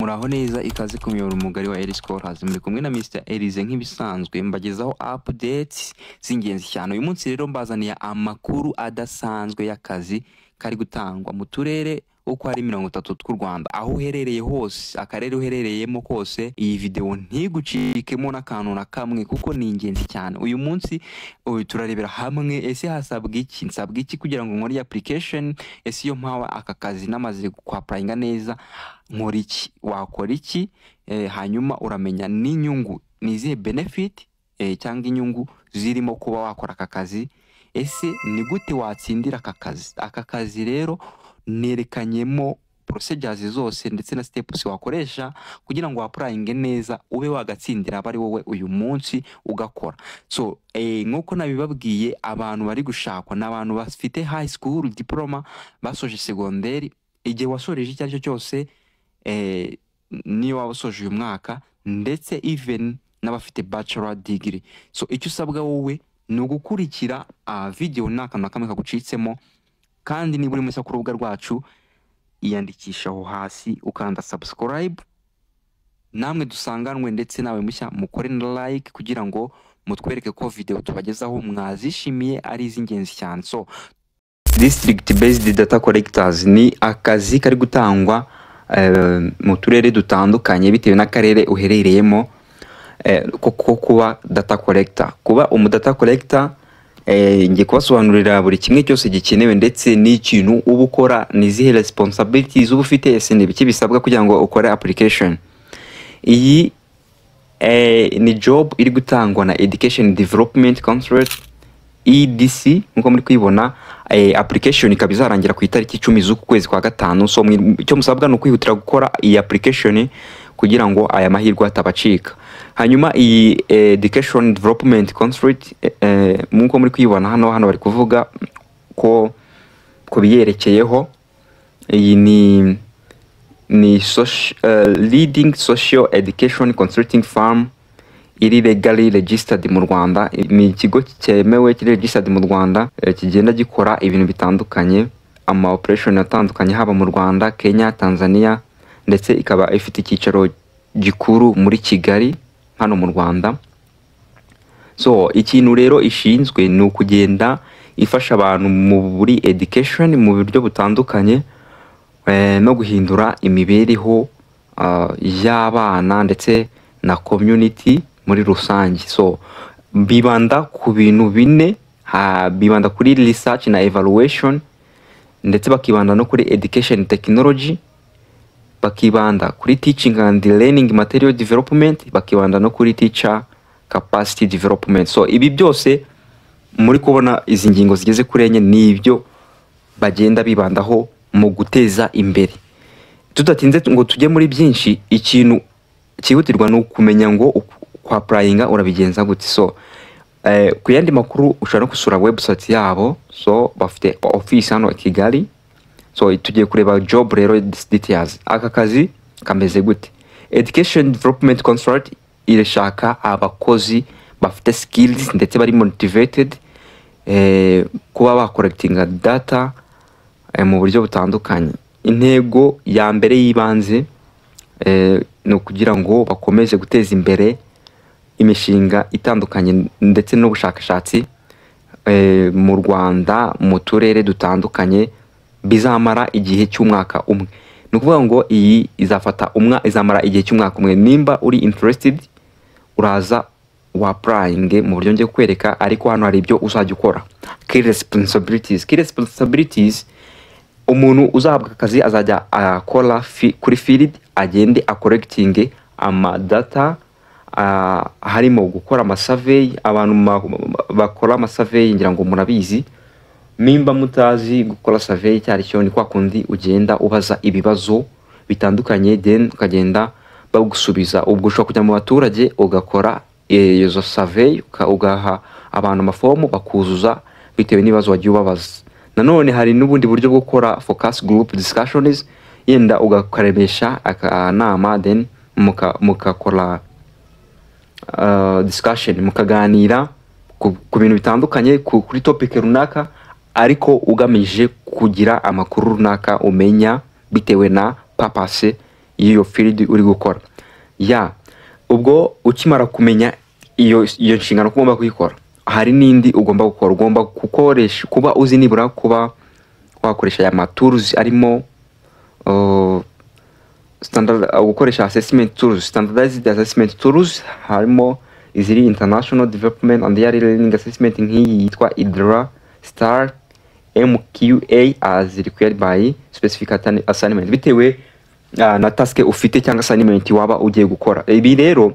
Muraho neza, ikaze ku muyoboro mugari wa Eri Scholars. Muri kumwe na Mr Elize nk'ibisanzwe, mbagezaho updates z'ingenzi cyane. Uyu munsi rero mbazaniye amakuru adasanzwe y'akazi kari gutangwa mu turere uko ari 30 tw'u Rwanda. Aho uherereye hose, akarere uherereyemo kose, iyi video ntigucikemo n'akantu na kamwe kuko ni ingenzi cyane. Uyu munsi turarebera hamwe: ese hasabwa iki, nsabwa iki kugira ngo nkore iyi application? Ese iyo mpawe aka kazi namaze kwapplyinga neza, nkora iki? Wakora iki? Hanyuma uramenya n'inyungu, ni izihe benefit cyangwa inyungu zirimo kuba wakora aka kazi? Ese ni gute watsindira aka kazi? Aka kazi rero nerekanyemo procedures zose ndetse na steps wakoresha kugira ngo wapplyinge neza, ube wagatsindira, aba ari wowe uyu munsi ugakora. So nk'uko nabibabwiye, abantu bari gushakwa ni abantu bafite high school diploma, basoje segonderi, igihe wasoreje icyo ari cyo cyose, niyo waba usoje uyu mwaka, ndetse even n'abafite bachelor degree. So icyo usabwa wowe ni ugukurikira video nta kantu na kamwe kagucitsemo. Kandi niba uri mushya ku rubuga rwacu, iyandikisha aho hasi ukanda subscribe, namwe dusanganwe, ndetse nawe mushya mukore na like kugira ngo mutwereke ko video tubagezaho mwazishimiye, ari iz'ingenzi cyane. So district based data collectors ni akazi kari gutangwa mu turere dutandukanye bitewe n'akarere uherereyemo, ko kuba data collector. Kuba umu data collector, ngiye kubasobanurira buri kimwe cyose gikenewe ndetse n'ikintu uba ukora, ni izihe responsibilities uba ufite, ese ni ibiki bisabwa kugira ngo ukore application. Iyi ni job iri gutangwa na Education Development Consult, EDC, nkuko muri kuyibona. Application ikaba izarangira ku itariki 10 z'uku kwezi kwa gatanu. So icyo musabwa ni ukwihutira gukora iyi application kugira ngo aya mahirwe atabacika. Hanyuma iyi Education Development Consult, nkuko muri kuyibona hano, hano bari kuvuga ko ku biyerekeyeho, iyi ni leading social education consulting firm iri legally registered mu Rwanda. Ni ikigo cyemewe kiri registered mu Rwanda, kigenda gikora ibintu bitandukanye, ama operation atandukanye, haba mu Rwanda, Kenya, Tanzania, ndetse ikaba ifite icyicaro gikuru muri Kigali hano mu Rwanda. So ikintu rero ishinzwe ni ukugenda ifasha abantu muri education mu buryo butandukanye, no guhindura imibereho y'abana ndetse na community muri rusange. So bibanda ku bintu bine: bibanda kuri research na evaluation, ndetse bakibanda no kuri education technology, bakibanda kuri teaching and learning material development, bakibanda no kuri teacher capacity development. So ibi byose muri kubona, izi ngingo zigeze kuri enye, ni ibyo bagenda bibandaho mu guteza imbere. Tudatinze ngo tujye muri byinshi, ikintu cyihutirwa ni ukumenya ngo kwapplyinga urabigenza gute. So ku yandi makuru ushobora no gusura website yabo. So bafite office hano i Kigali. So tugiye kureba job rero details. Aka kazi kameze gute? Education Development Consult irashaka abakozi bafite skills ndetse bari motivated kuba bacollectinga data mu buryo butandukanye. Intego ya mbere y'ibanze ni ukugira ngo bakomeze guteza imbere imishinga itandukanye ndetse n'ubushakashatsi mu Rwanda mu turere dutandukanye. Bizamara igihe cy'umwaka umwe. Ni ukuvuga ngo iyi izafata umwa izamara igihe cy'umwaka umwe. Nimba uri interested, uraza wapplyinge mu buryo ngiye kukwereka, ariko hano hari ibyo uzajya ukora. Key responsibilities. Key responsibilities: umuntu uzahabwa akazi azajya akora kuri field, agende acollectinge ama data, harimo gukora amasurvey. Abantu bakora amasurvey ngira ngo murabizi. Nimba mutazi gukora survey icyo ari cyo, ni kwa kundi ugenda ubaza ibibazo bitandukanye, then ukagenda bagusubiza. Ubwo ushobora kujya mu baturage ugakora izo survey, ugaha abantu amafomu bakuzuza bitewe n'ibibazo wagiye ubabaza. Nanone hari n'ubundi buryo bwo gukora focus group discussions, yenda ugakaremesha akanama, then mugakora discussion, mukaganira ku bintu bitandukanye, kuri topic runaka, ariko ugamije kugira amakuru runaka umenya bitewe na purpose. y'iyo field uri gukora. Ya, ubwo ukimara kumenya iyo nshingano ko ugomba kuyikora, hari n'indi ugomba gukora. Ugomba gukoresha, kuba uzi nibura kuba wakoresha aya ma tools arimo standard, gukoresha assessment tools, standardized assessment tools, harimo iziri International Development and Early Learning Assessment nk'iyi yitwa IDRA, STAR, MQA as required by specific assignment, bitewe na task ufite cyangwa assignment waba ugiye gukora. Ibi rero,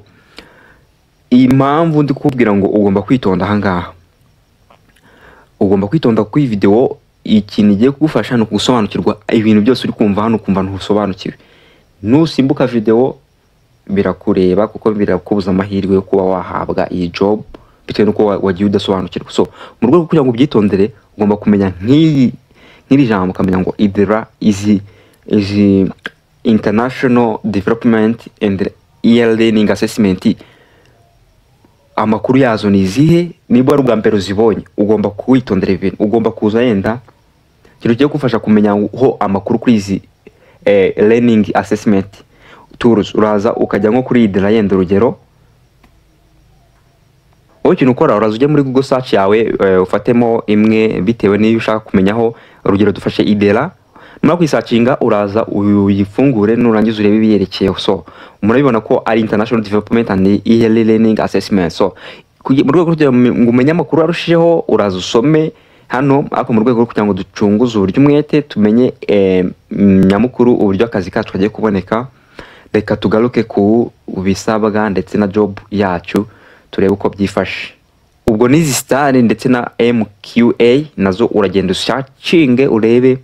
impamvu ndi kukubwira ngo ugomba kwitonda ahangaha, ugomba kwitonda kuko iyi video ikintu igiye kugufasha ni ukugusobanukirwa ibintu byose uri kumva hano ukumva ntusobanukiwe. Nusimbuka video birakureba, kuko birakubuza amahirwe yo kuba wahabwa iyi job bitewe n'uko wagiye udasobanukirwa. So mu rwego rwo kugira ngo ubyitondere, ugomba kumenya nk'iri jambo, ukamenya ngo IDRA, izi International Development and Early Learning Assessment, amakuru yazo ni izihe? Niba ari ubwa mbere uzibonye, ugomba kuwitondera ibintu. Ugomba kuza yenda ikintu kigiye kugufasha kumenya ho amakuru kuri izi learning assessment tools, uraza ukajya nko kuri IDRA yenda urugero. Wowe ikintu ukora, uraza ujya muri Google search yawe, ufatemo imwe bitewe n'iyo ushaka kumenyaho. Urugero dufashe IDRA. Numara kuyisearchinga, uraza uyifungure, nurangiza urebe ibiyerekeyeho. So murabibona ko ari International Development and Early Learning Assessment. So mu rwego rwo kugira ngo umenye amakuru arushijeho, uraza usome hano, ariko mu rwego rwo kugira ngo ducunguze uburyo umwete tumenye nyamukuru uburyo akazi kacu kagiye kuboneka, reka tugaruke ku bisabwa ndetse na job yacu, turebe uko byifashe. Ubwo n'izi STAR ndetse na MQA nazo uragenda usearchinge urebe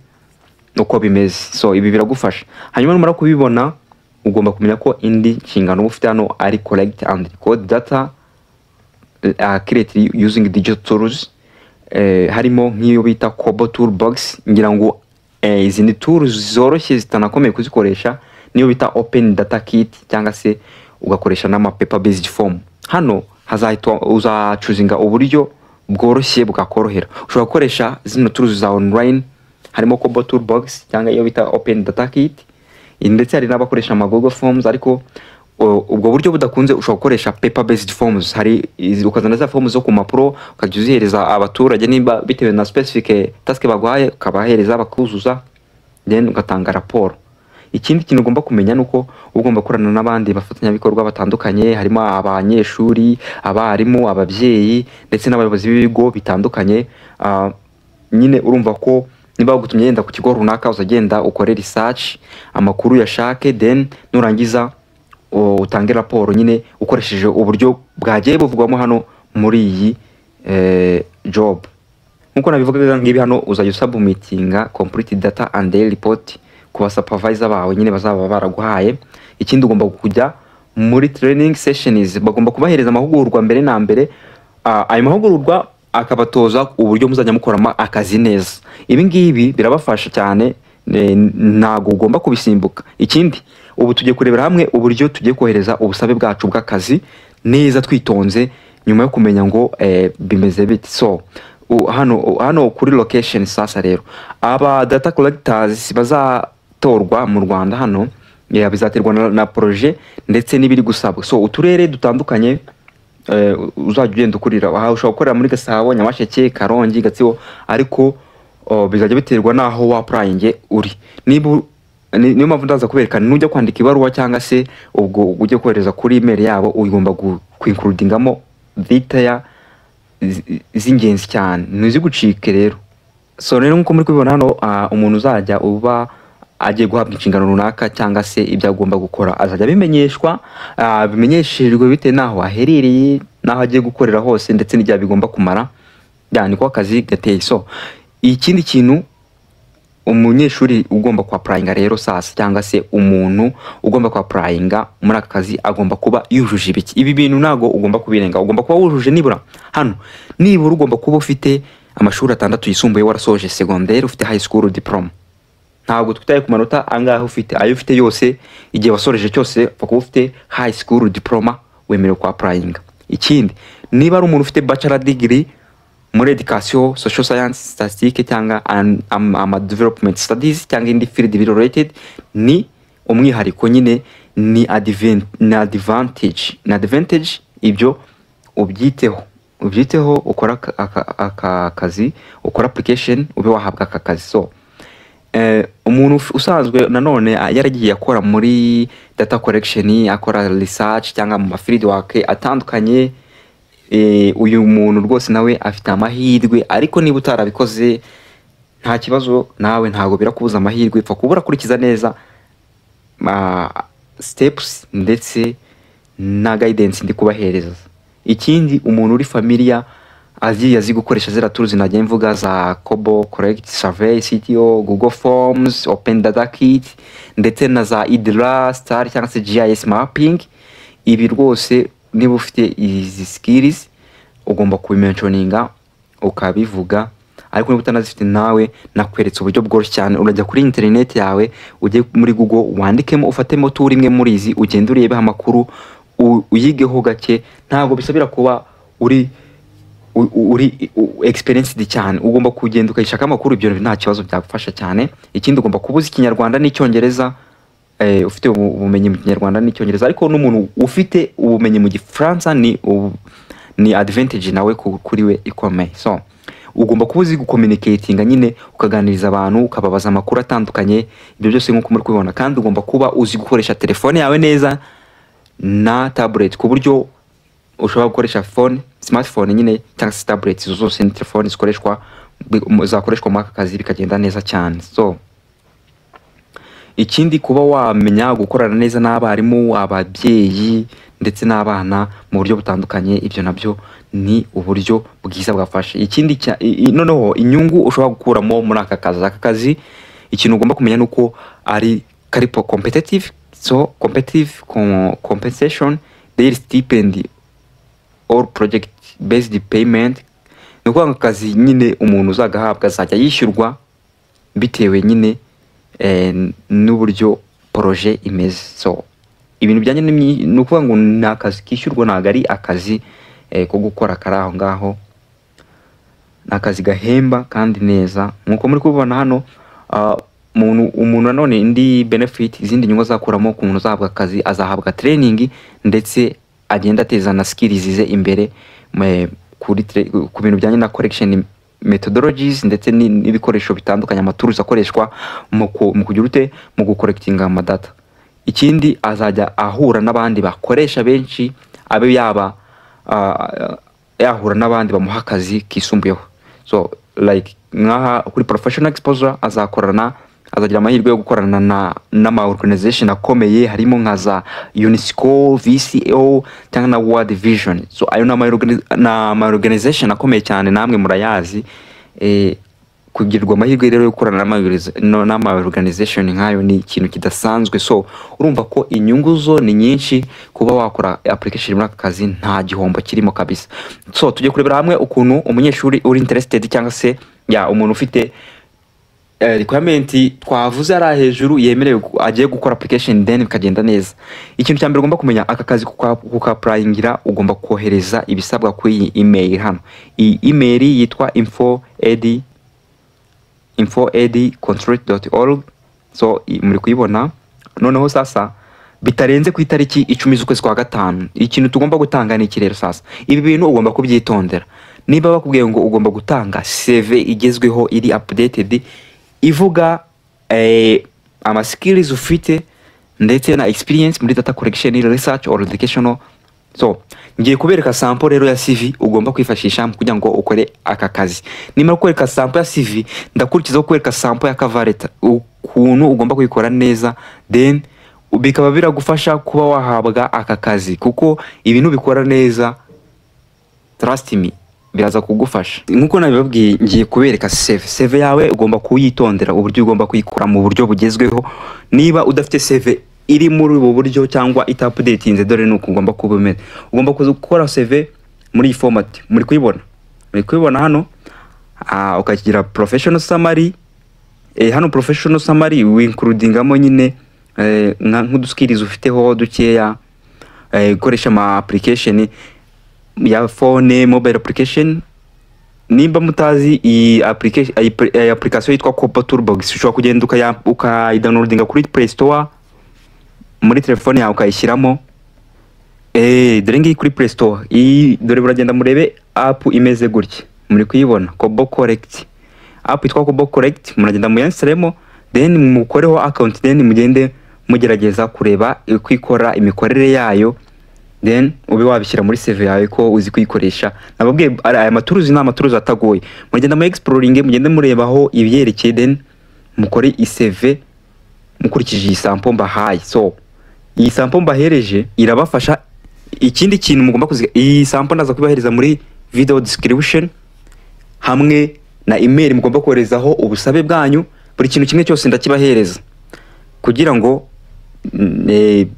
uko bimeze. So ibi biragufasha. Hanyuma numara kubibona, ugomba kumenya ko indi nshingano uba ufite hano ari collect and record data accurately using digital tools, harimo nk'iyo bita Kobo Toolbox. Ngira ngo izi ni tools zoroshye zitanakomeye kuzikoresha, niyo bita Open Data Kit, cyangwa se ugakoresha n'ama paper based form. Hano hazahitwa uzachoosinga uburyo bworoshye bwakorohera. Ushobora gukoresha zino tools za online, harimo Kobo Toolbox cyangwa iyo bita Open Data Kit, ndetse hari n'abakoresha ama Google Forms. Ariko ubwo buryo budakunze, ushobora gukoresha paper based forms. Hari ukazana za forms zo ku mpapuro, ukajya uzihereza abaturage nimba bitewe na specific task baguhaye, ukabahereza bakuzuza, then ugatanga raporo. Ikindi kintu ugomba kumenya ni uko uba ugomba gukorana n'abandi bafatanyabikorwa batandukanye, harimo abanyeshuri, abarimu, ababyeyi ndetse n'abayobozi b'ibigo bitandukanye. Nyine urumva ko niba bagutumye yenda ku kigo runaka, uzagenda ukore research, amakuru uyashake, then nurangiza utange raporo nyine ukoresheje uburyo bwagiye buvugwamo hano muri iyi job. Nkuko nabivugaga ngibi hano, uzajya usubmittinga complete data and daily report ku ba supervisor bawe nyine bazaba baraguhaye. Ikindi, ugomba kujya muri training sessions, bagomba kubahereza amahugurwa mbere na mbere. Ayo mahugurwa akabatoza uburyo muzajya mukoramo akazi neza. Ibi ngibi birabafasha cyane, ntabwo ugomba kubisimbuka. Ikindi, ubu tugiye kurebera hamwe uburyo tugiye kohereza ubusabe bwacu bw'akazi neza twitonze, nyuma yo kumenya ngo bimeze bite. So hano kuri location sasa rero, aba data collectors bazatorwa mu Rwanda hano, yeah, bizaterwa na projet ndetse n'ibiri gusabwa. So uturere dutandukanye uzajya ugenda ukurira aha, ushobora gukorera muri Gasabo, Nyamasheke, Karongi, Gatsibo, ariko bizajya biterwa n'aho waapplyinge uri. Niba niyo mpamvu ndaza kubereka, nujya kwandika ibaruwa cyangwa se ubwo ujye kohereza kuri email yabo, ugomba kwincludingamo detail z'ingenzi cyane, ntizigucike rero. So rero nk'uko muri kubibona hano, umuntu uzajya uba agiye guhabwa inshingano runaka cyangwa se ibyo agomba gukora azajya abimenyeshwa, bimenyesherejwe bitewe n'aho aherereye n'aho agiye gukorera hose ndetse n'igihe bigomba kumara. Ya, niko akazi gateye. So ikindi kintu, umunyeshuri ugomba kwapplyinga rero sasa, cyangwa se umuntu ugomba kwapplyinga muri aka kazi, agomba kuba yujuje ibiki? Ibi bintu ntabwo ugomba kubirenga. Ugomba kuba wujuje nibura hano, nibura ugomba kuba ufite amashuri 6 yisumbuye, warasoje secondaire, ufite high school diploma. Ntabwo twitaye ku manota angahe ufite, ayo ufite yose, igihe wasoreje cyose, upfa kuba ufite high school diploma, wemerewe kwapplyinga. Ikindi, niba ari umuntu ufite bachelor degree muri education, social science, statistique cyangwa ama development studies cyangwa indi field related, ni Umwihariko nyine ni advantage. Ibyo ubyiteho, ukora aka kazi, ukora application, ube wahabwa aka kazi. So umuntu usanzwe nanone yaragiye akora muri data collection, akora research cyangwa mu ma field work atandukanye, uyu muntu rwose nawe afite amahirwe. Ariko niba utarabikoze, nta kibazo, nawe ntabwo birakubuza amahirwe, pfa kuba urakurikiza neza ma steps ndetse na guidance ndi kubahereza. Ikindi, umuntu uri familiar, azi gukoresha ziriya tools nagiye mvuga za Kobo Collect, Survey CTO, Google Forms, Open Data Kit ndetse na za EEDRA STAR cyangwa se GIS mapping, ibi rwose niba ufite izi skills ugomba kubimentioninga, ukabivuga. Ariko niba utanazifite, nawe nakweretse uburyo bworoshye cyane. Urajya kuri internet yawe, ujye muri Google, wandikemo, ufatemo tool imwe muri izi, ugende urebeho amakuru, uyigeho gake. Ntabwo bisabira kuba uri experienced cyane, ugomba kugenda ukayishaka amakuru, ibyo nta kibazo, byagufasha cyane. Ikindi, ugomba kuba uzi Ikinyarwanda n'Icyongereza, ufite ubumenyi mu Kinyarwanda n'Icyongereza. Ariko n'umuntu ufite ubumenyi mu Gifaransa ni advantage nawe kuri we ikomeye. So ugomba kuba uzi gucommunicatinga nyine, ukaganiriza abantu, ukababaza amakuru atandukanye, ibyo byose nk'uko muri kubibona. Kandi ugomba kuba uzi gukoresha telefone yawe neza na tablet, ku buryo ushobora gukoresha phone, smartphone nyine, cyangwa se tablet. Izo zose ni telefone zikoreshwa, zakoreshwa muri aka kazi bikagenda neza cyane. So ikindi, kuba wamenya gukorana neza n'abarimu, ababyeyi ndetse n'abana mu buryo butandukanye, ibyo nabyo ni uburyo bwiza bwafasha. Ikindi noneho inyungu ushobora gukuramo muri aka kazi. Aka kazi, ikintu ugomba kumenya ni uko ari kari competitive. So competitive compensation, daily stipend or project based payment. Ni ukuvuga ngo akazi nyine umuntu uzagahabwa azajya yishyurwa bitewe nyine n'uburyo projet imeze. So ibintu bijyanye ni ukuvuga ngo ni akazi kishyurwa, ntabwo ari akazi ko gukora kari aho ngaho, ni akazi gahemba kandi neza nk'uko muri kubibona hano. Umuntu nanone, indi benefit, izindi nyungu azakuramo ku muntu uzahabwa akazi, azahabwa training ndetse agenda ateza na skills ze imbere ku bintu bijyanye na collection methodologies ndetse n'ibikoresho bitandukanye, amatools akoreshwa mu kugira ute, mu gucollectinga amadata. Ikindi, azajya ahura n'abandi bakoresha benshi, abe yaba yahura n'abandi bamuha akazi kisumbuyeho. So like nkaha kuri professional exposure, azakorana, azagira amahirwe yo gukorana na n'ama organization akomeye, harimo nka za UNESCO, VCO cyangwa na World Vision. So ayo ni ama organization akomeye cyane, namwe murayazi. Kugirirwa amahirwe rero yo gukorana n'ama organization nk'ayo ni ikintu kidasanzwe. So urumva ko inyungu zo ni nyinshi. Kuba wakora application muri aka kazi nta gihombo kirimo kabisa. So tujye kurebera hamwe ukuntu umunyeshuri uri interested, cyangwa se ya umuntu ufite requirement twavuze ari hejuru, yemerewe agiye gukora application, then bikagenda neza. Ikintu cya mbere ugomba kumenya, aka kazi kuka-applyingira ugomba kohereza ibisabwa kuri iyi email hano. Iyi email yitwa info ed.org. So muri kuyibona. Noneho sasa bitarenze ku itariki 10 z'ukwezi kwa gatanu. Ikintu tugomba gutanga ni iki rero? Sasa ibi bintu ugomba kubyitondera. Niba bakubwiye ngo ugomba gutanga CV igezweho, iri updated, ivuga ama skills ufite ndetse na experience muri data collection, research or educational. So ngiye kubereka sample rero ya CV ugomba kwifashisha mu kugira ngo ukore aka kazi. Nimara kwereka sample ya CV, ndakurikizaho kwereka sample ya cover letter, ukuntu ugomba kuyikora neza, then bikaba biragufasha kuba wahabwa aka kazi, kuko ibintu bikora neza, trust me, biraza kugufasha. Nkuko nabibabwiye, ngiye kubereka CV. CV yawe ugomba kuyitondera, uburyo ugomba kuyikora mu buryo bugezweho. Niba udafite CV iri muri ubu buryo cyangwa itaupdatinze, dore nuko ugomba kuba umeze. Ugomba kuza gukora CV muri iyi format muri kubibona hano, ukagira professional summary. Hano professional summary wincludingamo nyine nk'uduskills ufiteho dukeya, gukoresha ama application ya phone, mobile application. Nimba mutazi iyi application, iyi application yitwa Kobo Toolbox, ushobora kugenda ukayidownloadinga kuri Play Store. muri telefone yawe ukayishyiramo. Dore ngiyi kuri Play Store iyi, dore buragenda murebe app imeze gutya, muri kuyibona, Kobo Collect, app yitwa Kobo Collect. Muragenda muyinstallemo, then mukoreho account, then mugende mugerageza kureba uko ikora, imikorere yayo, then ube wabishyira muri CV yawe ko uzi kuyikoresha. Nababwiye, aya matools ni amatools atagoye. Mugenda mu exploring, mugende murebaho ibyerekeye, then mukore iCV mukurikije iyi sample mbahaye. So iyi sample mbahereje irabafasha. Ikindi kintu mugomba kuziga, iyi sample ndaza kubahereza muri video description hamwe na email mugomba koherezaho ubusabe bwanyu. Buri kintu kimwe cyose ndakibahereza kugira ngo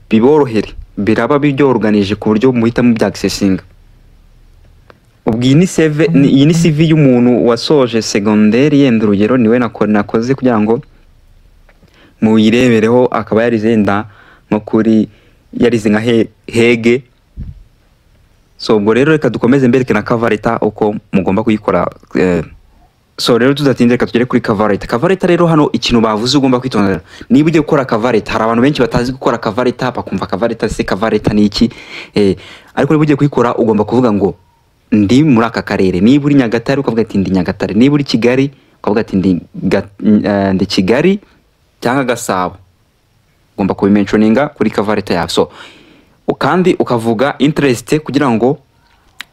biborohere, biraba byorganije ku buryo muhita mubya accessinga. Ubwo iyi ni CV, iyi ni CV y'umuntu wasoje secondaire, yenda urugero niwe nakoze kugira ngo muyirebereho, akaba yarize yenda nko kuri, yarize nka HEG. So ubwo rero reka dukomeze mbereke na cover letter uko mugomba kuyikora. So rero tudatinze, reka tugere kuri cover letter. Cover letter rero, hano ikintu bavuze ugomba kwitondera niba ugiye gukora cover letter, hari abantu benshi batazi gukora cover letter, bakumva cover letter, se cover letter ni iki? Ariko niba ugiye kuyikora, ugomba kuvuga ngo ndi muri aka karere. Niba uri Nyagatare, ukavuga ati ndi Nyagatare. Niba uri Kigali, ukavuga ati ndi Kigali cyangwa Gasabo. Ugomba kubimentioninga kuri cover letter yawe. So kandi ukavuga interest, kugira ngo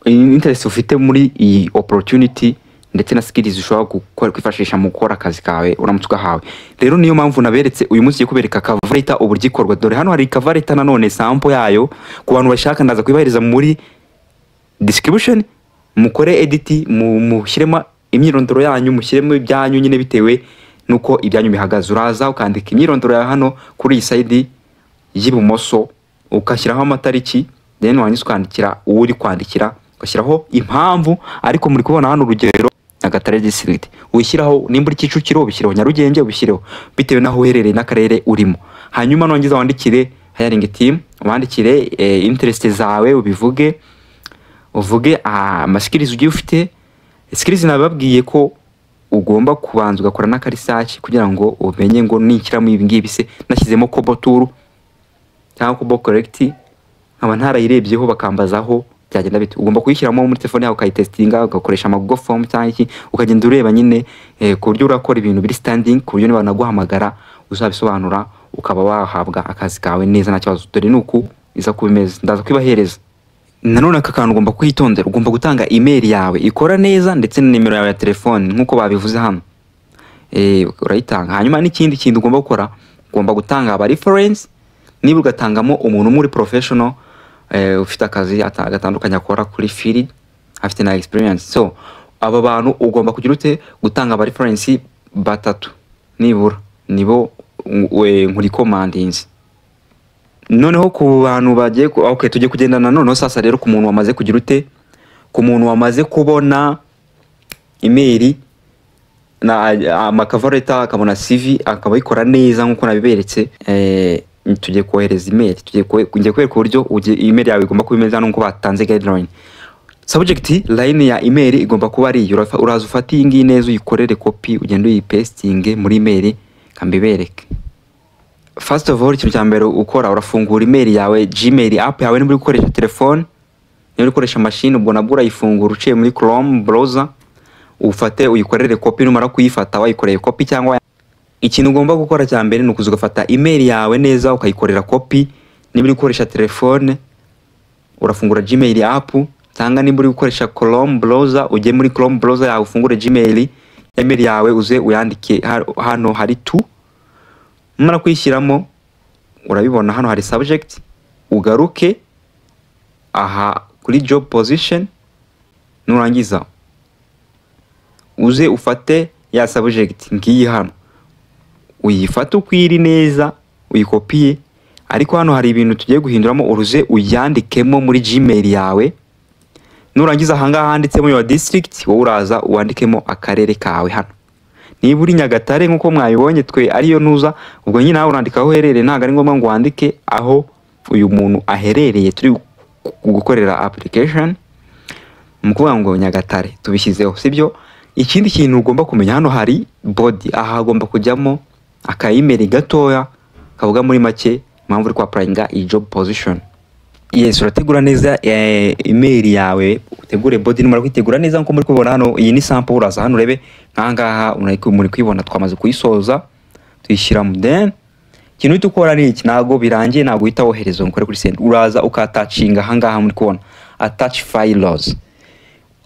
interest ufite muri iyi opportunity ndetse na skills ushobora gukora, kwifashisha mu gukora akazi kawe uramutse ugahawe. Rero niyo mpamvu naberetse uyu munsi, ngiye kubereka cover letter uburyo ikorwa. Dore hano hari cover letter nanone sample yayo. Ku bantu bashaka, ndaza kuyibahereza muri description, mukore edit, mushyiremo imyirondoro yanyu, mushyiremo ibyanyu nyine bitewe nuko ibyanyu bihagaze. Uraza ukandika imyirondoro yawe hano kuri iyi side y'ibumoso, ugashyiraho amatariki, then warangiza ukandikira uwo uri kwandikira, ugashyiraho impamvu. Ariko muri kubona hano urugero, Nyagatare District, wishyiraho. Nimba uri Kicukiro, ubishyireho. Nyarugenge, ubishyireho, bitewe n'aho uherereye n'akarere urimo. Hanyuma nongeza wandikire hiring team, wandikire interest zawe, ubivuge, uvuge amaskills ugiye ufite. Skills nababwiye ko ugomba kubanza ugakora n'akaresearch kugira ngo umenye ngo nishyiramo ibi ngibi, se nashyizemo Kobo tool cyangwa Kobo Collect nkaba ntarayirebyeho bakambazaho, byagenda bite? Ugomba kuyishyiramo muri telefone yawe, ukayitestinga, ugakoresha ama Google Form cyangwa iki, ukagenda ureba nyine ku buryo urakora ibintu biri standing, ku buryo niba banaguhamagara uzabisobanura, ukaba wahabwa akazi kawe neza nta kibazo. Dore ni uku iza kuba imeze, ndaza kubibahereza. Nanone aka kantu ugomba kwitondera: ugomba gutanga email yawe ikora neza ndetse na nimero yawe ya telefone nk'uko babivuze hano. Urayitanga. Hanyuma n'ikindi kintu ugomba gukora, ugomba gutanga aba reference, niba ugatangamo umuntu umwe uri professional, ufite akazi gatandukanye akora kuri field, afite na experience. So aba bantu ugomba kugira ute? Gutanga aba reference batatu nibura, nibo nkurecommendinze. Noneho ku bantu bagiye okay, tugiye kugendana noneho sasa rero ku muntu wamaze kugira ute, ku muntu wamaze kubona email na amacover letter, akabona CV, akaba ayikora neza nk'uko nabiberetse. Tugiye kohereza email, tugiye ngiye kwereka uburyo email yawe igomba kuba imeze hano nk'uko batanze guideline. Subject line ya email igomba kuba ari iyi. Uraza ufate iyi ngiyi neza, uyikorere copy, ugende uyipastinge muri email. Kambibereke. First of all, ikintu cya mbere ukora, urafungura email yawe, Gmail app yawe, niba uri gukoresha telefone. Niba uri gukoresha machine, ubwo nabwo urayifungura uciye muri Chrome browser, ufate uyikorere copy. Numara kuyifata wayikoreye copy, cyangwa ikintu ugomba gukora cya mbere ni ukuza ugafata email yawe neza, ukayikorera copy. Niba uri gukoresha telefone, urafungura Gmail app, cyangwa nimba uri gukoresha Chrome browser, ujye muri Chrome browser yawe, ufungure Gmail, email yawe, uze uyandike hano hari to. Numara kuyishyiramo, urabibona hano hari subject. Ugaruke aha kuri job position, nurangiza uze ufate ya subject ngiyi hano, uyifate uko iri neza, uyikopiye. Ariko hano hari ibintu tugiye guhinduramo. Uruze uyandikemo muri Gmail yawe. Nurangiza, ahangaha handitsemo your district, wowe uraza wandikemo akarere kawe hano. Niba uri Nyagatare nk'uko mwabibonye twe ariyo ntuza, ubwo nyine nawe urandika aho uherereye. Ntabwo ari ngombwa ngo wandike aho uyu muntu aherereye turi gukorera application. Mu kuvuga ngo Nyagatare tubishyizeho, sibyo? Ikindi kintu ugomba kumenya, hano hari body, aha hagomba kujyamo aka email gatoya kavuga muri make Impamvu uri kwapplyinga iyi job position. Yes, urategura neza email yawe, utegure body. Numara kwitegura neza nkuko muri kubibona hano, iyi ni sample. Uraza hano urebe nkangaha muri kwibona, twamaze kuyisoza, tuyishyira mu. Then ikintu uhita ukora ni iki? Ntabwo birangiye, ntabwo uhita wohereza ngo ukore kuri send. Uraza ukattachinga ahangaha muri kubona "attach files".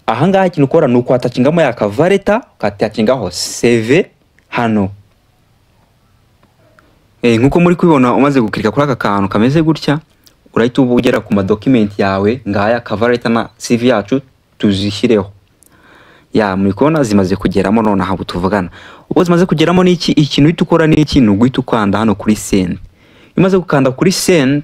Ahangaha ikintu ukora ni ukwattachingamo ya cover letter, ukattachingaho CV hano. Nkuko muri kubibona, umaze guclicka kuri aka kantu kameze gutya, urahita uba ugera ku madocument yawe. Ngaya cover letter na CV yacu, tuzishyireho. Ya, muri kubona zimaze kugeramo. None aha tuvugana, ubwo zimaze kugeramo, ni iki ikintu uhita ukora? Ni iki? Ni uguhita ukanda hano kuri send. Iyo umaze gukanda kuri send,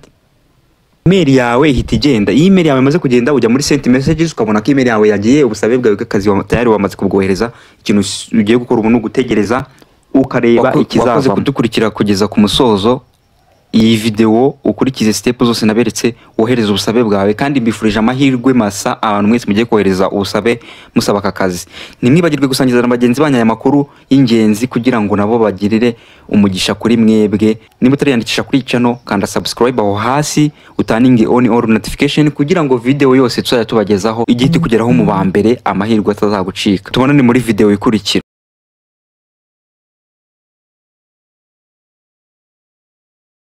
email yawe ihita igenda. Iyo email yawe imaze kugenda, ujya muri sent messages, ukabona ko email yawe yagiye. Ubusabe bwawe bw'akazi tayari wamaze kubwohereza. Ikintu ugiye gukora ubu ni ugutegereza, ukareba ikizavamo. Wakoze kudukurikira kugeza ku musozo iyi video. Ukurikize step zose naberetse, wohereza ubusabe bwawe, kandi mbifurije amahirwe masa abantu mwese mugiye kohereza ubusabe musaba aka kazi. Ntimwibagirwe gusangiza na bagenzi banyu aya makuru y'ingenzi kugira ngo nabo bagirire umugisha kuri mwebwe. Niba utariyandikisha kuri iyi channel, kanda subscribe aho hasi, uturninge on all notification kugira ngo video yose tuzajya tubagezaho ijye ihita ikugeraho mu ba mbere, amahirwe atazagucika. Tubonane muri video ikurikira.